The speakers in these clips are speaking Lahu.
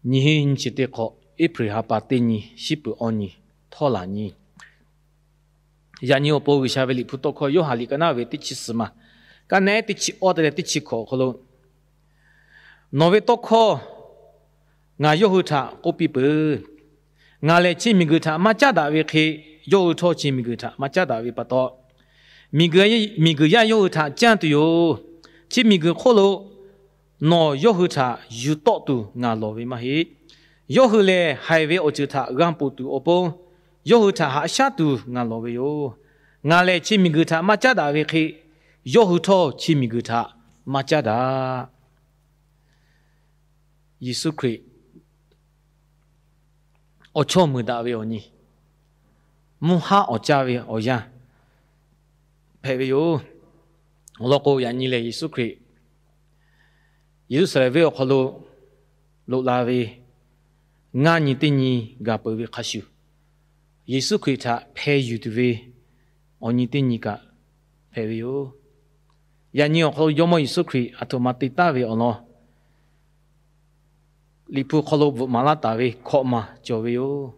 Nyiˇ hinˉ nyiˇ chi teˇ hk'awꞈ, April ha pa teˇ nyi, shiˉ peuˬ awˇ nyi, htawˇ laˬ nyi. Yaꞈ nyi awˬ pon G'uiˬsha ve Liꞈ hpu tawˇ hkawˇ Yoˇhanˬ liꞈ ka naˉ ve teˇ chi suhˍ ma, ka naˉ teˇ chi awˇ te leh teˇ chi hkawꞈ awˬ hk'aw lo, Nawˬ ve tawˇ hkawˇ ngaˬ yawˇ hui htaꞈ k'oˆ piˇ peuˬ. Ngaˬ lehˬ chi miˬguiˬ htaꞈ maˇ caˉ daꞈ ve hk'e, yawˇ hui htawˇ chi miˬguiˬ htaꞈ maˇ caˉ daꞈ ve pa taw, miˬguiˬ yaˇ yawˇ hui htaꞈ canˇ tuˬ yoˬ. Chi miˬguiˬ hk'oˆ lo nawˬ yawˇ hui htaꞈ yuˬ tawˆ tuˬ ngaˬ lawˬ ve maˇ heˆ. Yawˇ hui lehˬ haiˬ ve awˬ ceuˬ htaꞈ g'a ponˬ tuˬ awˬ pon, yawˇ hui htaꞈ haꞈ shaˉ tuˬ ngaˬ lawˬ ve yoˬ. Ngaˬ lehˬ chi miˬguiˬ htaꞈ maˇ caˉ daꞈ ve hk'e, yawˇ hui htawˇ chi miˬguiˬ htaꞈ maˇ caˉ daꞈ. Yeˍsuˆ Hkriꞈ awˬ chawˇ mui daꞈ ve awˬ nyi, mvuhˇ haˉ awˬ caˇ ve awˬ yanˇ hpehꞈ ve yoˬ. Awˬ lawn k'o, yaꞈ nyi lehˬ Yeˍsuˆ Hkriꞈ Yeˍruˆsaˍlehnˍ venˇ awˬ hk'aw lo loꞈ la ve ngaˇ nyi teˇ nyi gaˬ peuˬ ve hk'a shuˍ, Yeˍsuˆ Hkriꞈ htaꞈ hpeh yuˬ tuˬ ve awˬ nyi teˇ nyi kaꞈ hpehꞈ ve yoˬ. Yaꞈ nyi awˬ hk'aw lo Jawˇmawˇ Yeˍsuˆ Hkriꞈ aˬ htoꞈ ma te taˍ ve awˬ lawn, Liꞈ hpu hk'aw lo bvuhꞈ maˍ laˇ taˍ ve hkawꞈ maˬ cawˬ ve yoˬ.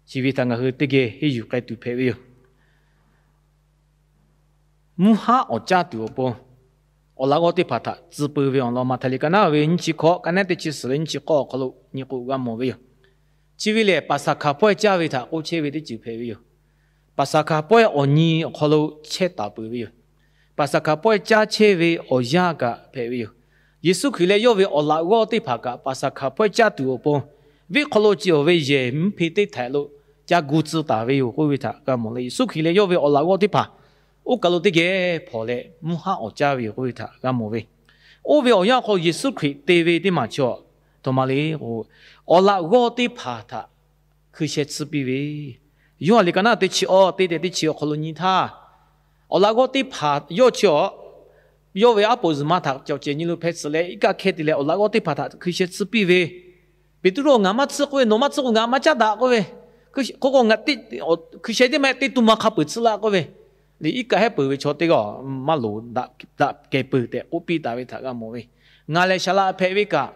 Chi ve htaꞈ ngaˬ hui teˇ geh henˇ yuˬ k'ai tuˬ hpehꞈ ve yoˬ. Mvuhˇ haˉ awˬ caˇ tuˬ awˬ pon, awˬ laꞈ g'awˇ teˇ hpaˍ htaꞈ tcuh peu ve awˬ lawn, Maꞈhtehˍ liꞈ ka naˉ ve nyiˇ chi hkawꞈ, ka naˉ teˇ chi suhˍ leh nyiˇ chi k'awˇ awˬ hk'aw lo nyi k'o g'a mawˬ ve yoˬ. Chi ve lehˬ, Paˍsaˍhkaˍ pawehˇ caˇ ve htaꞈ k'oˆ chehˇ ve teˇ ceuˬ hpehꞈ ve yoˬ. Paˍsaˍhkaˍ pawehˇ awˬ nyi awˬ hk'aw lo chehˇ taˍ peuˬ ve yoˬ. Paˍsaˍhkaˍ pawehˇ caˇ chehˇ ve awˬ yanˇ kaꞈ hpehꞈ ve yoˬ. Yeˍsuˆ Hkriꞈ leh yawˇ ve awˬ laꞈ g'awˇ teˇ hpaˍ kaꞈ Paˍsaˍhkaˍ pawehˇ caˇ tuˬ awˬ pon, venˇ hk'aw lo ceh awˬ ve yehˬ mvuhˇ hpe teˇ htaiꞈ lo ca gu tcuh taˍ ve yoˬ k'oˆ ve htaꞈ g'a mawˬ leh, Yeˍsuˆ Hkriꞈ leh yawˇ ve awˬ laꞈ g'awˇ teˇ hpaˍ oˇ kaˬ lo teˇ geh hpawnˬ leh mvuhˇ haˉ awˬ caˇ ve yoˬ k'oˆ ve htaꞈ g'a mawˬ ve. Oˇ ve awˬ yanˇ awˬ hk'aw lo Yeˍsuˆ Hkriꞈ te ve teˇ maˬ chi a htoꞈ ma le k'o, awˬ laꞈ g'awˇ teˇ hpaˍ htaꞈ hkui sheh tsuhˇ piˇ ve. Yoˇhanˬ liꞈ ka naˉ teˇ chi awˇ, teˇ tehꞈ teˇ chi awˬ hk'aw lo nyi htaˇ, awˬ laꞈ g'awˇ teˇ hpaˍ yawˇ chi a, yawˇ ve aˉ poꞈ zuhˬ ma htaꞈ cawˬ cehˬ nyi lo hpeh tsuhꞈ leh, iˉ kaˆ hkeh te leh awˬ laꞈ g'awˇ teˇ hpaˍ htaꞈ hkui sheh tsuhˇ piˇ ve. Peˍtruˆ, ngaˬ maˇ tsuhˇ k'oˆ ve, nawˬ maˇ tsuhˇ k'o ngaˬ maˇ caˉ daꞈ k'oˆ ve. K'o k'o ngaˬ hkui sheh teˇ maˇ te tuˬ maˇ hk'a peuˬ tsuhˇ laˇ k'oˆ ve. Liꞈ iˉ kaˆ hehˉ peuˬ ve chaw teˇ g'aˇ maˇ loˍ daꞈ keh peuˬ tehꞈ k'oˆ piˇ taˍ ve htaꞈ g'a mawˬ ve. Ngaˬ lehˬ shaˍ laꞈ hpehꞈ ve kaꞈ,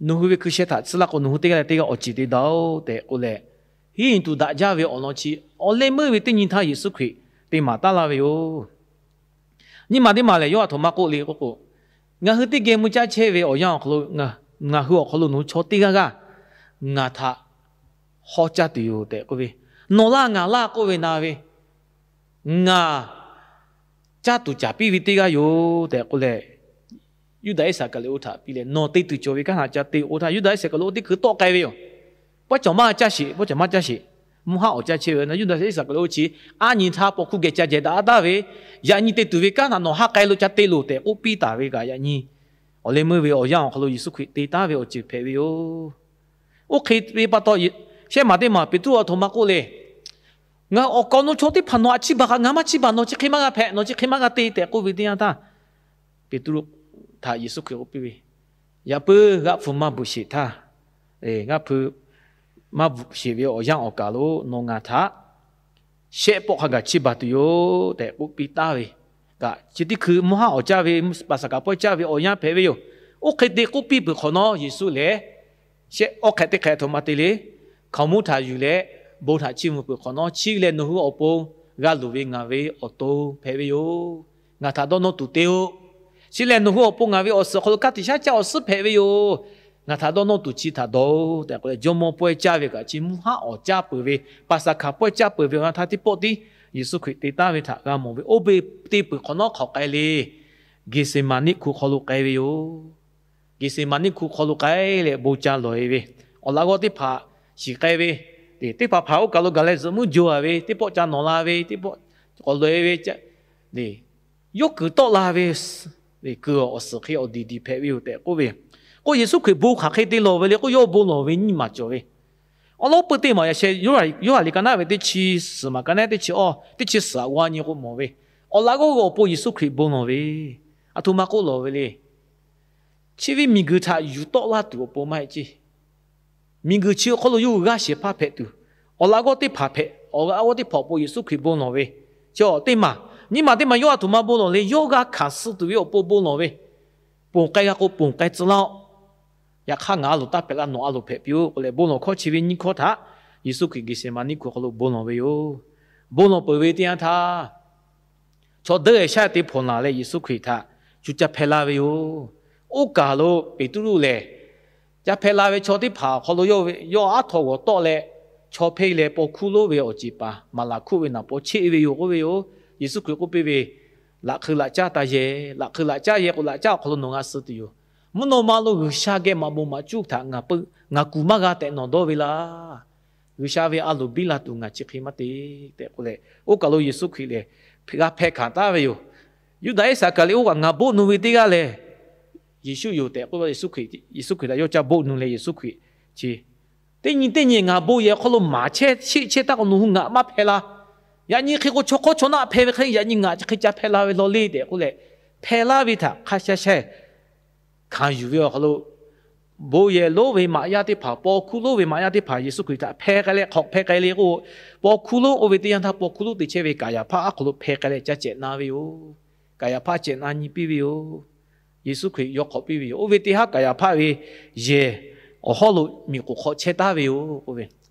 nawˬ hui ve hkui sheh htaꞈ tsuhˇ laˇ k'o, nawˬ hui teˇ g'aˇ leh teˇ g'aˇ awˬ ceˬ te daꞈ-oˬ tehꞈ k'oˆ leh, hiˉ nyi tuˬ daꞈ jaˇ ve awˬ lawn chi awˬ leh meuˇ ve teˇ nyi htaˇ Yeˍsuˆ Hkriꞈ te maˍ taˉ laˇ ve yoˬ. Nyiˇ maˬ teˇ maˬ lehˬ, yawˇ aˬ htoꞈ ma k'oˆ le k'oˆ k'o, ngaˬ hui teˇ geh mui caˇ chehˇ ve awˬ yanˇ awˬ hk'aw lo, ngaˬ hui awˬ hk'aw lo nawˬ hui chaw teˇ g'aˇ g'aˇ ngaˬ htaꞈ hawˉ caˇ tuˬ yoˬ tehꞈ k'oˆ ve, nawˬ laˇ ngaˬ laˇ k'oˆ ve na ve, ngaˬ caˇ tuˬ caˍ piˇ ve teˇ g'aˇ yoˬ tehꞈ k'oˆ leh, Yuˇdaꞈ Iˉsaˍkaˍriˍoˆ htaꞈ piˇ leh, nawˬ te tuˬ cawˬ ve kanˉ htaꞈ ca te k'o htaˇ, Yuˇdaꞈ Iˉsaˍkaˍriˍoˆ teˇ hkui tawˆ k'ai ve yoˬ. Pawehˇ cawˬ maˇ caˇ sheˍ, pawehˇ cawˬ maˇ caˇ sheˍ. Mvuhˇ haˉ awˬ caˇ chehˇ ve na Yuˇdaꞈ Iˉsaˍkaˍriˍoˆ chi a nyi htaˇ paw hkuˇ geh ca jehˬ daꞈ taˍ ve, yaꞈ nyi te tuˬ ve kanˉ htaꞈ nawˬ ha k'ai lo ca te loˬ tehꞈ k'oˆ piˇ taˍ ve kaꞈ, yaꞈ nyi awˬ leh meuˇ ve awˬ yanˇ awˬ hk'aw lo Yeˍsuˆ Hkriꞈ te taˉ ve awˬ ceuˬ hpehꞈ ve yoˬ. Oˇ hk'e ve pa taw, shehˆ maˬ teˇ maˬ Peˍtruˆ aˬ htoꞈ ma k'oˆ le, ngaˬ awˬ kaˍ awˬ nu chaw teˇ hpaˍ nawˬ htaꞈ chiˇ baˬ hk'a, ngaˬ maˇ chiˇ baˬ, nawˬ chi hk'e maˇ g'a hpehꞈ, nawˬ chi hk'e maˇ g'a te tehꞈ k'oˆ ve teˇ yanˇ htaˇ, Peˍtruˆ htaꞈ Yeˍsuˆ Hkriꞈ k'oˆ piˇ ve, Yaꞈ puiˉ g'aˆ hpu maˇ bvuhꞈ sheˍ htaˇ, g'aˆ hpu maˇ bvuhꞈ sheˍ ve awˬ yanˇ awˬ kaˬ lo nawˬ ngaˬ htaꞈ shehˆ pawˆ hk'a gaˬ chiˇ baˬ tuˬ yoˬ tehꞈ k'oˆ piˇ taˍ ve kaꞈ, chi teˇ hkui mvuhˇ haˉ awˬ caˇ ve, Paˍsaˍhkaˍ pawehˇ caˇ ve awˬ yanˇ hpehꞈ ve yoˬ. Oˇ hk'e te k'oˆ piˇ peuˬ hk'awꞈ nawˉ, Yeˍsuˆ lehˬ shehˆ awˉ hk'ehꞈ teˇ hk'ehꞈ htoꞈ ma te le, hkaoˍmonˇ htaꞈ yuˬ leh bon htaꞈ chiˇ mvuh peuˬ hk'awꞈ nawˉ, chi lehˬ nawˬ hui awˬ pon g'a luˬ ve ngaˬ ve awˬ to hpehꞈ ve yoˬ. Ngaˬ htaꞈ dawˇ nawˇ tuˬ te-oˆ. Chi lehˬ nawˬ hui awˬ pon ngaˬ ve awˬ suhˍ awˬ hk'aw lo ka tiꞈ shaˉ caˇ awˬ suhˉ hpehꞈ ve yoˬ. Ngaˬ htaꞈ dawˇ nawˇ tuˬ chi htaꞈ dawˬ-oꞈ tehꞈ k'oˆ leh, jawˇmawˇ pawehˇ caˇ ve kaꞈ chi mvuhˇ haˉ awˬ caˇ peuˬ ve, Paˍsaˍhkaˍ pawehˇ caˇ peuˬ ve awˬ yanˇ htaˇ teˇ pawˆ tiˉ Yeˍsuˆ Hkriꞈ te taˍ ve htaꞈ g'a mawˬ ve. Oˇ ve te peuˬ hk'awꞈ nawˉ hk'aˬ k'ai le. Geˍseˍmaˍniˆ hku hk'aw lo k'ai ve yoˬ. Geˍseˍmaˍniˆ hku hk'aw lo k'ai leh bon ca lawˬ-e ve, awˬ laꞈ g'awˇ teˇ hpaˍ shiˍ k'ai ve, teˇ hpaˍ hpaˍ oˇ kaˬ lo gaˬ leh zuhꞈ muiˉ jo-a ve, teˇ pawˆ ca nawˬ la ve, teˇ pawˆ k'awꞈ lawˬ-e ve, yawˇ kuiˬ tawˆ la ve, kuiˬ awˬ suhˍ hk'e awˬ diˍ diˍ hpehꞈ ve yoˬ tehꞈ k'oˆ ve. K'o Yeˍsuˆ Hkriꞈ bon hk'aˬ hk'e te lawˬ ve le k'o, yawˇ bon lawˬ ve nyiˇ maˬ cawˬ ve. Awˬ lawn peuˇ teˇ maˬ yaꞈ sheh Yoˇhanˬ liꞈ ka naˉ ve teˇ chi suhˍ maˬ ka naˉ teˇ chi awˇ, teˇ chi suhˍ aꞈ g'a nyi k'o mawˬ ve, awˬ laꞈ g'awˇ ve awˬ pon Yeˍsuˆ Hkriꞈ bon lawˬ ve, aˬ htoꞈ ma k'oˆ lawˬ ve le. Chi ve miˬguiˬ htaꞈ yuˬ tawˆ laˇ tuˬ awˬ pon maˇ heˆ ceˇ. Miˬguiˬ chi awˬ hk'aw lo yawˇ hui g'aˇ shehˍ hpaˇ hpehꞈ tuˬ, awˬ laꞈ g'awˇ teˇ hpaˍ hpehꞈ, awˬ laꞈ g'awˇ teˇ hpaˍ awˬ pon Yeˍsuˆ Hkriꞈ bon lawˬ ve, chi teˇ maˬ. Nyiˇ maˬ teˇ maˬ yawˇ aˬ htoꞈ ma bon lawˬ le, yawˇ g'a hkanˍ suh tuˬ ve awˬ pon bon lawˬ ve. Ponˬ k'ai g'a k'o ponˬ k'ai tcuh laˇ-oˆ. Yaꞈ hk'aˇ ngaˬ a loˍ taˇ hpehꞈ laˇ, nawˬ a loˍ hpehꞈ piˇ-oˆ k'oˆ leh, bon lawˬ hkawˇ chi ve nyiˇ hkawˇ htaꞈ Yeˍsuˆ Hkriꞈ Geˍseˍmaˍniˆ hk'aw lo bon lawˬ ve yoˬ. Bon lawˬ peuˬ ve teˇ yanˇ htaˇ, chaw dawˇ shaˉ te hpawnˬ laˬ leh Yeˍsuˆ Hkriꞈ htaꞈ cuˇ caˇ hpehˇ laˇ ve yoˬ. Oˇ kaˬ lo Peˍtruˆ lehˬ, caˇ hpehˇ laˇ ve chaw teˇ hpaˍ awˬ hk'aw lo yawˇ aˉ htaw g'awˬ tawˆ leh, chaw hpeˇ leh paw hkuˇ lonˉ ve awˬ ceˬ paˍ maˍ laˬ hkuˆ ve naˍ paw cheˆ ve yoˬ k'oˆ ve yoˬ. Yeˍsuˆ Hkriꞈ k'oˆ piˇ ve, Laꞈ hk'eu laꞈ caˇ taˇ yehˬ. Laꞈ hk'eu laꞈ caˇ yehˬ k'o, laꞈ caˇ awˬ hk'aw lo nawˬ g'a suh tuˬ yoˬ. Mvuhˇ naw ma lo G'uiˬsha geh maꞈ bon maꞈ cuˇ htaꞈ ngaˬ kuˬ maˇ g'a tehꞈ nawˬ dawˇ ve laˇ. G'uiˬsha ve a loˍ biˇ la tuˬ ngaˬ chi hk'e maˇ te tehꞈ k'oˆ leh, oˇ kaˬ lo Yeˍsuˆ Hkriꞈ lehˬ g'a hpeh hkanˍ taˍ ve yoˬ. Yuˇdaꞈ Iˉsaˍkaˍriˍoˆ kaꞈ ngaˬ boˆ nu ve teˇ g'aˇ lehˬ, Yeˍsuˆ yoˬ tehꞈ k'oˆ ve. Yeˍsuˆ Hkriꞈ, Yeˍsuˆ Hkriꞈ htaꞈ yawˇ caˇ boˆ nu leh Yeˍsuˆ Hkriꞈ chi teˇ nyi teˇ nyi ngaˬ bon yehˬ awˬ hk'aw lo maˍ chehˇ sheˆ chehˇ taˇ k'o, nawˬ hui ngaˬ maˇ hpeh la. Yaꞈ nyi hk'e k'o, chaw hk'awˇ chaw naˆ hpeh ve hk'e, yaꞈ nyi ngaˬ chi hk'e ca hpeh la ve law le tehꞈ k'oˆ leh, hpeh laˇ ve htaꞈ hk'a sha sha hkanˍ yuˬ ve awˬ hk'aw lo, bon yehˬ lonˉ ve maꞈ yaˇ teˇ hpaˍ, paw hkuˇ lonˉ ve maꞈ yaˇ teˇ hpaˍ Yeˍsuˆ Hkriꞈ htaꞈ hpeh k'ai leh hk'awꞈ hpeh k'ai le k'o, paw hkuˇ lonˉ oˇ ve teˇ yanˇ htaˇ paw hkuˇ lonˉ te chehˇ ve Kaˍyaˍhpaˆ awˬ hk'aw lo hpeh k'ai leh caˇ cehˬ na ve yoˬ. Kaˍyaˍhpaˆ cehˬ na nyi piˇ ve yoˬ. Yeˍsuˆ Hkriꞈ yawˇ hk'awꞈ piˇ ve yoˬ. Oˇ ve teˇ haˉ Kaˍyaˍhpaˆ ve yehˬ awˬ hawˉ lo miˬ k'oˍ hk'aw chehˇ taˍ ve yoˬ k'oˆ ve,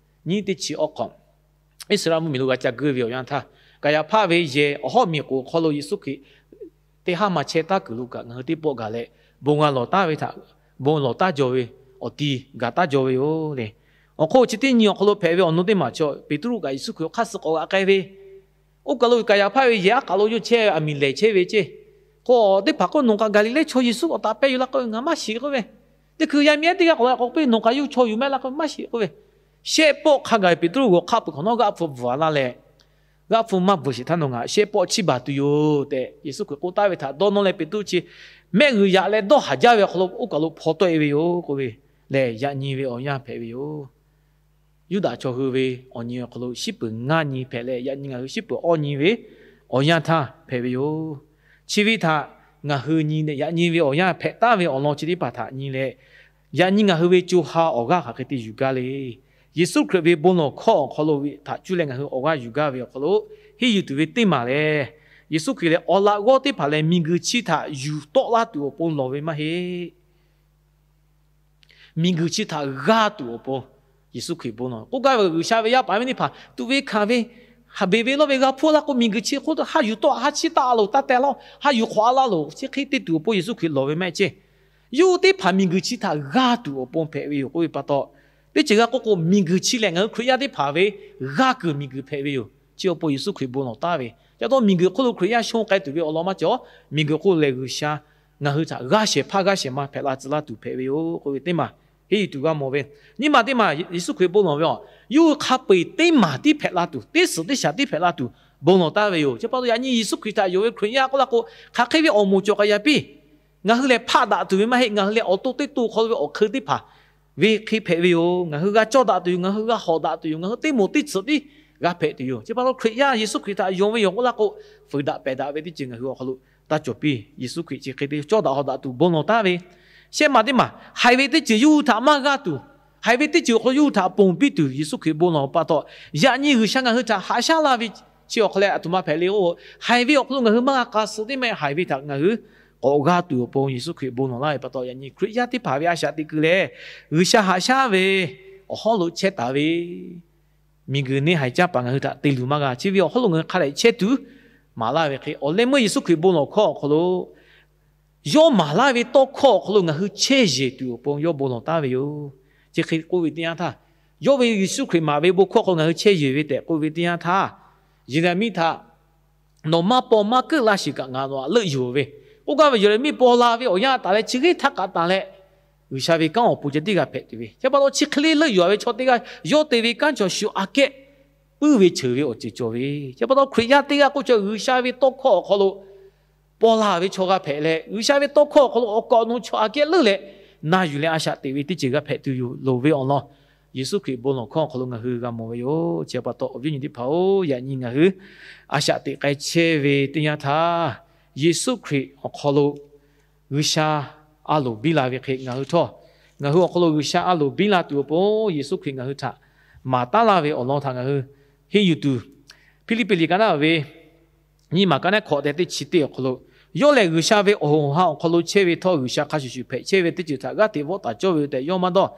nyiˇ teˇ chi awˬ hk'awꞈ Iˉsaˍreˍlaˆ mvuhˇmiˬ lo g'a ca geuˆ ve awˬ yanˇ htaˇ, Kaˍyaˍhpaˆ ve yehˬ awˬ hawˉ miˬ k'oˍ hk'aw lo Yeˍsuˆ Hkriꞈ teˇ haˉ ma chehˇ taˉ kuiˬ lo kaꞈ ngaˬ hui teˇ pawˆ gaˬ leh bon g'a lawˬ taˍ ve htaꞈ, bon lawˬ taˉ jaw ve awˬ ti gaˬ taˉ jaw ve yoˬ le. Awˬ hk'oˆ chi teˇ nyi awˬ hk'aw lo hpehꞈ ve awˬ nu teˇ maˬ chaw Peˍtruˆ kaꞈ Yeˍsuˆ Hkriꞈ hk'aˇ suh k'awꞈ g'aꞈ k'ai ve, oˇ kaˬ lo Kaˍyaˍhpaˆ ve yehˬ aˉ k'aˬ lo yawˇ chehˇ ve aˬ miˍ lehˬ chehˇ ve ceˇ. K'o teˇ hpaˍ k'oˆ, Nawˬ kaꞈ Gaˍliˍlehˇ chaw Yeˍsuˆ awˬ taˍ pehˇ yoˬ laˇ k'oˆ ve, Ngaˬ maˇ shiˍ k'oˆ ve. Teˇ hkui yaˇ miˇ ehˉ teˇ g'aˇ k'awꞈ la k'o k'oˆ piˇ, Nawˬ kaꞈ yawˇ chaw yoˬ mehˆ laˇ k'oˆ ve, Maˇ shiˍ k'oˆ ve. Shehˆ pawˆ hk'a gaˬ Peˍtruˆ g'awˬ hk'aˆ peuˬ hk'awꞈ nawˉ g'aˆ hpu bvuhˬ a laˇ leh, g'aˆ hpu maˇ bvuhˬ sheˍ htaˇ nawˬ ngaˬ shehˆ pawˆ chiˇ baˬ tuˬ yoˬ tehꞈ Yeˍsuˆ Hkriꞈ k'oˆ taˍ ve htaꞈ dawˇ nawˇ leh Peˍtruˆ chi mehˆ g'uiˬ yaꞈ leh dawˇ haˍ jaˇ ve awˬ hk'aw lo oˇ kaˬ lo hpaw tawˆ e ve yoˬ k'oˆ ve lehˬ, yaꞈ nyi ve awˬ yanˇ hpehꞈ ve yoˬ. Yuˇdaꞈ chaw hui ve awˬ nyi awˬ hk'aw lo shiˉ peuˬ ngaˇ nyi hpehꞈ leh, yaꞈ nyi ngaˬ hui shiˉ peuˬ awˇ nyi ve awˬ yanˇ htaˇ hpehꞈ ve yoˬ. Chi ve htaꞈ ngaˬ hui nyi leh, yaꞈ nyi ve awˬ yanˇ hpehꞈ taˍ ve awˬ lawn chi teˇ hpaˍ htaꞈ nyi leh, yaꞈ nyi ngaˬ hui ve co ha awˬ g'aˇ hk'aˬ hk'e te yuˬ gaˇ le. Yeˍsuˆ Hkriꞈ ve bon lawˬ hkawˇ awˬ hk'aw lo htaꞈ cuˇ leh ngaˬ hui awˬ g'aˇ yuˬ gaˇ ve awˬ hk'aw lo henˇ yuˬ tuˬ ve teˇ maˬ lehˬ, Yeˍsuˆ Hkriꞈ lehˬ awˬ laꞈ g'awˇ teˇ hpaˍ lehˬ miˬguiˬ chi htaꞈ yuˬ tawˆ laˇ tuˬ awˬ pon lawˬ ve maˇ heˆ. Miˬguiˬ chi htaꞈ g'aˇ tuˬ awˬ pon Yeˍsuˆ Hkriꞈ bon lawˬ k'oˆ gaˇ ve. G'uiˬsha ve yaˇ paˍ ve teˇ hpaˍ tuꞈ ve hkanˍ ve, haꞈ beˬ ve lawˇ ve g'a hpuˇ laˇ k'o, miˬguiˬ chi hk'oˆ haˉ yuˬ tawˆ haˉ chiˇ taˆ a loˬ, taˇ teh laˇ, haˉ yuˬ hk'awꞈ a laˇ loˬ, chi hk'e te tuˬ awˬ pon Yeˍsuˆ Hkriꞈ lawˬ ve maˇ heˆ ceˇ. Yawˇ teˇ hpaˍ miˬguiˬ chi htaꞈ g'aˇ tuˬ awˬ pon hpehꞈ ve yoˬ k'oˆ ve pa taw, teˇ ceuˬ g'a k'oˆ k'o, miˬguiˬ chi lehˬ ngaˬ hui Hkriꞈ yaˇ teˇ hpaˍ ve g'aˇ kuiˬ miˬguiˬ hpehꞈ ve yoˬ. Chi awˬ pon Yeˍsuˆ Hkriꞈ bon lawˬ taˍ ve. Ca taw miˬguiˬ hk'oˆ lo Hkriꞈ yaˇ shonˇ k'ai tuˬ ve awˬ lawn maˇ cawˬ. Miˬguiˬ hk'oˆ lehˬ G'uiˬsha ngaˬ hui htaꞈ g'aˇ shehˍ hpaˇ g'aˇ shehˍ ma hpehꞈ la tcuh laˇ tuˬ hpehꞈ ve yoˬ k'oˆ ve teˇ maˬ henˇ yuˬ tuˬ g'a mawˬ ve. Nyiˇ maˬ teˇ maˬ Yeˍsuˆ Hkriꞈ bon lawˬ ve a, yawˇ hui hk'a peu-eˬ teˇ maˬ tiˉ hpehꞈ la tuˬ, teˇ suhˍ teˇ shaˍ tiˉ hpehꞈ la tuˬ bon lawˬ taˍ ve yoˬ. Chi pa taw yaꞈ nyi Yeˍsuˆ Hkriꞈ htaꞈ yonˍ ve Hkriꞈ yaˇ k'oˆ la k'o, hk'aˬ hk'e ve awˬ moˍ cawˬ k'ai yaꞈ piˇ. Ngaˬ hui lehˬ hpaˆ daꞈ tuˬ ve maˇ heˆ. Ngaˬ hui lehˬ awˬ to teˇ to hk'aw lo ve awˬ hk'eun teˇ hpaˍ ve hk'e hpehꞈ ve yoˬ. Ngaˬ hui g'a cawˇ daꞈ tuˬ yoˬ. Ngaˬ hui g'a hawꞈ daꞈ tuˬ yoˬ. Ngaˬ hui teˇ moˍ teˇ tsuhꞈ tiˉ g'a hpehꞈ tuˬ yoˬ. Chi pa taw Hkriꞈ yaˇ Yeˍsuˆ Hkriꞈ htaꞈ yonˍ ve yoˬ k'oˆ la k'o, fuiˍ daꞈ pehˬ daꞈ ve teˇ ceuˬ ngaˬ hui awˬ hk'aw lo taˇ cawˬ piˇ. Yeˍsuˆ Hkriꞈ chi hk'e te cawˇ daꞈ hawꞈ daꞈ tuˬ bon lawˬ taˍ ve. Shehˆ maˬ teˇ maˬ haiˬ ve teˇ ceuˬ yawˇ hui htaꞈ maˇ g'aˇ tuˬ, haiˬ ve teˇ ceuˬ awˬ hk'aw lo yawˇ hui htaꞈ ponˬ piˇ tuˬ Yeˍsuˆ Hkriꞈ bon lawˬ pa taw, yaꞈ nyi G'uiˬsha ngaˬ hui htaꞈ haꞈ shaˉ laˇ ve chi awˬ hk'aw leh aˬ htoꞈ ma hpehꞈ le k'o, haiˬ ve awˬ hk'aw lo ngaˬ hui maˇ g'a k'a suh teˇ mehˆ haiˬ ve htaꞈ ngaˬ hui k'awꞈ g'a tuˬ awˬ pon Yeˍsuˆ Hkriꞈ bon lawˬ laˇ ve pa taw, yaꞈ nyi Hkriꞈ yaˇ teˇ hpaˍ ve a shaꞈ teꞈ kuiˬ lehˬ, G'uiˬsha haꞈ shaˉ ve awˬ hawˉ lo chehˇ taˍ ve miˬguiˬ neˇ haiˬ caˇ paˍ ngaˬ hui htaꞈ te luˬ maˇ g'a. Chi ve awˬ hawˉ lo ngaˬ hui hk'a dehꞈ chehˇ tuˬ maˍ laˇ ve hk'e, awˬ leh meuˇ Yeˍsuˆ Hkriꞈ bon lawˬ hkawˇ awˬ hk'aw lo yawˇ maˍ laˇ ve tawˇ hkawˇ awˬ hk'aw lo ngaˬ hui chehˇ yeˬ tuˬ awˬ pon yawˇ bon lawˬ taˍ ve yoˬ. Chi hk'e k'oˆ ve teˇ yanˇ htaˇ, yawˇ ve Yeˍsuˆ Hkriꞈ maˍ ve bon hkawˇ hk'aw lo ngaˬ hui chehˇ yeˬ ve tehꞈ k'oˆ ve teˇ yanˇ htaˇ, Yeˍraˍmiˆ htaꞈ nawˬ maˇ paw maˇ keuˆ laˇ sheˍ kaꞈ ngaˬ nawˬ htaꞈ leuˆ yuˬ ve k'oˆ gaˇ ve. Yeˍraˍmiˆ paw la ve awˬ yanˇ taˍ leh chi hk'e htaˇ kaꞈ taˍ leh G'uiˬsha ve kanˉ awˬ pon ceh tiˉ g'a hpehꞈ tuˬ ve. Chi pa taw chi hk'e le leuˆ yuˬ ve chaw teˇ g'aˇ yawˇ te ve kanˉ chaw shu aꞈ kehˉ puiˉ ve ceuˬ ve awˬ ceuˬ cawˬ ve. Chi pa taw Hkriꞈ yaˇ teˇ g'aˇ k'oˆ chaw G'uiˬsha ve tawˇ hkawˇ awˬ hk'aw lo paw la ve chaw g'a hpehꞈ leh, G'uiˬsha ve tawˇ hkawˇ awˬ hk'aw lo awˬ kaˍ awˬ nu chaw aꞈ kehˉ leuˆ leh na yuˬ leh a shaꞈ teꞈ ve teˇ ceuˬ g'a hpehꞈ tuˬ yoˬ loˍ ve awˬ lawn Yeˍsuˆ Hkriꞈ bon lawˬ hkawˇ awˬ hk'aw lo ngaˬ hui g'a mawˬ ve yoˬ. Chi pa taw awˬ viˉ awˬ nyi teˇ hpaˍ-oˬ, yaꞈ nyi ngaˬ hui a shaꞈ teꞈ k'ai chehˇ ve teˇ yanˇ htaˇ, Yeˍsuˆ Hkriꞈ awˬ hk'aw lo G'uiˬsha a loˍ biˇ la ve hk'e ngaˬ hui htawˇ, ngaˬ hui awˬ hk'aw lo G'uiˬsha a loˍ biˇ la tuˬ awˬ pon Yeˍsuˆ Hkriꞈ ngaˬ hui htaꞈ maˍ taˉ laˇ ve awˬ lawn htaꞈ ngaˬ hui henˇ yuˬ tuˬ, Hpiˇliˇpiˆ liꞈ ka naˉ ve nyiˇ maˬ ka naˉ hkawꞈ tehꞈ teˇ chi teˇ awˬ hk'aw lo Yawˇ lehˬ G'uiˬsha ve awˬ hoꞈ awˬ ha awˬ hk'aw lo chehˇ ve htawˇ, G'uiˬsha hk'a shuˍ shuˍ hpehꞈ chehˇ ve teˇ ceuˬ htaꞈ g'aˇ hteꞈ vawˆ taˍ cawˇ ve tehꞈ yawˇ maˇ dawˇ.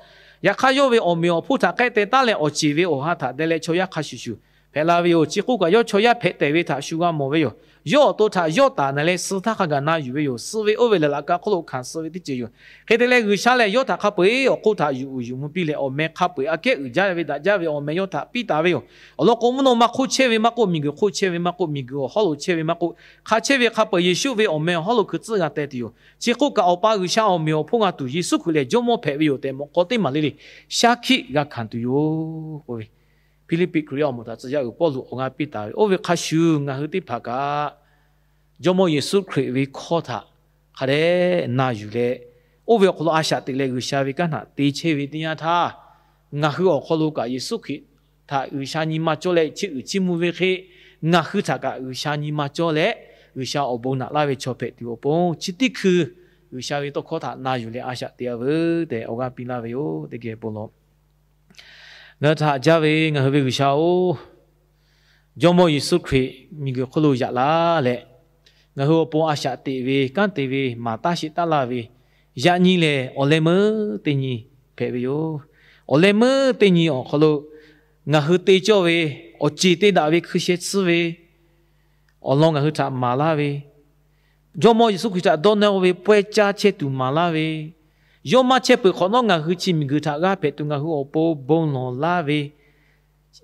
Yaꞈ hk'aˇ, yawˇ ve awˬ meꞈ awˬ hponˇ htaꞈ k'ehˆ teh taˉ leh awˬ ceˬ ve awˬ ha htaꞈ deh leh chaw yaˇ hk'a shuˍ shuˍ hpehꞈ la ve yoˬ. Chi k'oˆ kaꞈ, yawˇ chaw yaˇ hpehꞈ tehˬ ve htaꞈ shu g'a mawˬ ve yoˬ. Yawˇ awˬ to htaꞈ yawˇ taˍ na leh, suh htaˇ hk'a gaˬ na yuˬ ve yoˬ. Suh ve oˇ ve lehˬ, laꞈ ka hk'oˆ lo hkanˍ suh ve teˇ ceuˬ yoˬ. Hk'e te leh, G'uiˬsha lehˬ yawˇ htaꞈ hk'a peu eˬ awˬ hk'oˆ htaꞈ yuˬ uiˍ yuˬ mvuh piˇ leh, awˬ meh hk'a peu eˬ aꞈ kehˉ uiˍ jaˇ ve daꞈ jaˇ ve awˬ meh yawˇ htaꞈ piˇ taˍ ve yoˬ. Awˬ lawn k'o, mvuhˇ naw ma hk'oˆ chehˇ ve maˇ k'oˆ, miˬguiˬ hk'oˆ chehˇ ve maˇ k'oˆ, miˬguiˬ awˬ hawˉ lo chehˇ ve maˇ k'oˆ, hk'a chehˇ ve hk'a peu eˬ Yeˍsuˆ ve awˬ meh awˬ hawˉ lo hkui tcuhˉ g'a teh tuˬ yoˬ. Chi k'oˆ kaꞈ, Awˬ pa G'uiˬsha awˬ meꞈ awˬ hponˇ g'a tuˬ, Yeˍsuˆ Hkriꞈ lehˬ Jawˇmawˇ hpehꞈ ve yoˬ tehꞈ, mawꞈ k'aw teˇ maˬ le le shaˉ hkiˆ g'a hkanˍ tuˬ yoˬ k'oˆ ve, Hpiˇliˇpiˆ Hkriꞈyaˇ awˬ moˍ htaꞈ tcuh yaˇ uiˍ Pawˇluꞈ awˬ g'aˇ piˇ taˍ ve. Oˇ ve hk'a shuˍ, ngaˬ hui teˇ hpaˍ kaꞈ Jawˇmawˇ Yeˍsuˆ Hkriꞈ ve hkawˇ htaꞈ hk'a dehꞈ na yuˬ leh, oˇ ve awˬ hk'aw lo a shaꞈ teꞈ leh G'uiˬsha ve kanˉ htaꞈ te chehˇ ve teˇ yanˇ htaˇ, ngaˬ hui awˬ hk'aw lo kaꞈ Yeˍsuˆ Hkriꞈ htaꞈ G'uiˬsha nyi ma cawˇ leh chiˇ uiˍ chiˇ mvuh ve hk'e, ngaˬ hui htaꞈ kaꞈ G'uiˬsha nyi ma cawˇ leh G'uiˬsha awˬ bon naꞈ laˇ ve chaw hpehꞈ tuˬ awˬ pon, chi teˇ hkui G'uiˬsha ve tawˇ hkawˇ htaꞈ na yuˬ leh a shaꞈ teꞈ-a veuˬ tehꞈ awˬ g'aˇ piˇ laˇ ve yoˬ. Teˇ geh bon lawˬ. Ngaˬ hui htaꞈ haꞈ jaˇ ve ngaˬ hui ve G'uiˬsha-oˬ, Jawˇmawˇ Yeˍsuˆ Hkriꞈ miˬguiˬ hk'oˆ lo yaꞈ la leh, ngaˬ hui awˬ pon a shaꞈ teꞈ ve, kanˉ te ve, maˍ taˇ sheˆ taˇ laˇ ve, yaꞈ nyi lehˬ awˬ leh meuˇ teˇ nyi hpehꞈ ve yoˬ. Awˬ leh meuˇ teˇ nyi awˬ hk'aw lo ngaˬ hui te cawˇ ve awˬ ceˬ te daꞈ ve hkui sheh tsuhˇ ve awˬ lawn ngaˬ hui htaꞈ maˍ laˇ ve, Jawˇmawˇ Yeˍsuˆ Hkriꞈ htaꞈ dawˇ nawˇ ve pawehˇ caˇ chehˇ tuˬ maˍ laˇ ve, yawˇ maˇ chehˇ peuˬ hk'awꞈ nawˉ ngaˬ hui chi miˬguiˬ htaꞈ g'aˇ hpehꞈ tuˬ ngaˬ hui awˬ pon bon lawˬ laˇ ve,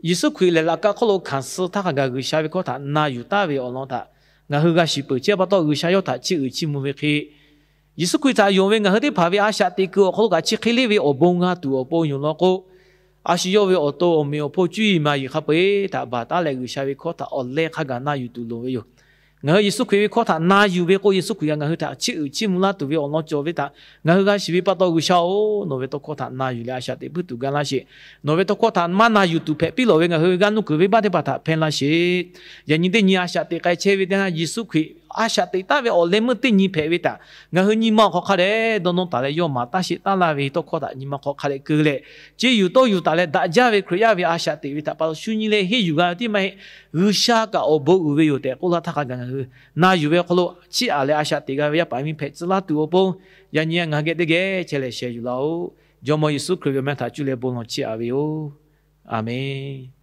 Yeˍsuˆ Hkriꞈ lehˬ laꞈ ka hk'oˆ lo hkanˍ suh htaˇ hk'a gaˬ G'uiˬsha ve hkawˇ htaꞈ na yuˬ taˍ ve awˬ lawn htaꞈ ngaˬ hui g'a shiˍ peuˬ. Chi pa taw G'uiˬsha yawˇ htaꞈ chiˇ uiˍ chiˇ mvuh ve hk'e, Yeˍsuˆ Hkriꞈ htaꞈ yonˍ ve ngaˬ hui teˇ hpaˍ ve a shaꞈ teꞈ kuiˬ awˬ hk'aw lo kaꞈ chi hk'e le ve awˬ bon g'a tuˬ awˬ pon yoˬ lawn k'o, a shu yawˇ ve awˬ to awˬ meꞈ awˬ hponˇ cuˇ yiˍ maˍ yiˍ hk'a peu eˬ htaꞈ baˬ taˉ leh G'uiˬsha ve hkawˇ htaꞈ awˬ leh hk'a gaˬ na yuˬ tuˬ loˍ ve yoˬ. Ngaˬ hui Yeˍsuˆ Hkriꞈ ve hkawˇ htaꞈ na yuˬ ve k'o, Yeˍsuˆ Hkriꞈ htaꞈ ngaˬ hui htaꞈ chiˇ uiˍ chiˇ mvuh laˇ tuˬ ve awˬ lawn cawˬ ve htaꞈ ngaˬ hui g'a shiˍ ve pa taw, G'uiˬsha-oˬ, nawˬ ve tawˇ hkawˇ htaꞈ na yuˬ leh a shaꞈ teꞈ puiˉ tuˬ ga laˇ sheˍ. Nawˬ ve tawˇ hkawˇ htaꞈ maˇ na yuˬ tuˬ hpehꞈ piˇ lawˬ ve ngaˬ hui g'aˇ nuˇ kuiˬ venˇbaˆ teˇ hpaˍ htaꞈ hpehˇ laˇ sheˍ. Yaꞈ nyi teˇ nyi a shaꞈ teꞈ k'ai chehˇ ve teˇ yanˇ, Yeˍsuˆ Hkriꞈ a shaꞈ teꞈ taˍ ve awˬ leh meuˇ teˇ nyi hpehꞈ ve htaꞈ ngaˬ hui nyi ma awˬ hk'aw hk'a dehꞈ dawˇ nawˇ taˍ leh, yawˇ maˍ taˇ sheˆ taˇ laˇ ve tawˇ hkawˇ htaꞈ nyi ma hk'aw hk'a dehꞈ keu leh, ceˇ yuˬ tawˇ yuˬ taˍ leh daꞈ jaˇ ve Hkriꞈ yaˇ ve a shaꞈ teꞈ ve htaꞈ pa taw shu nyi leh henˇ yuˬ g'a ve tiˉ maˇ heˆ. G'uiˬsha kaꞈ awˬ bon uiˍ ve yoˬ tehꞈ k'oˆ laˇ htaˇ hk'a gaˬ ngaˬ hui na yuˬ ve awˬ hk'aw lo chiˇ aꞈ leh a shaꞈ teꞈ g'a ve yaˇ paˍ miˇ hpehꞈ tcuh laˇ tuˬ awˬ pon, yaꞈ nyi ngaˬ hui geh teˇ geh chehˇ leh sheh yuˬ laˇ-oˆ. Jawˇmawˇ Yeˍsuˆ Hkriꞈ ve awˬ meh htaꞈ cuˇ leh bon lawˬ chiˇ aꞈ ve yoˬ. Aˬmenˍ.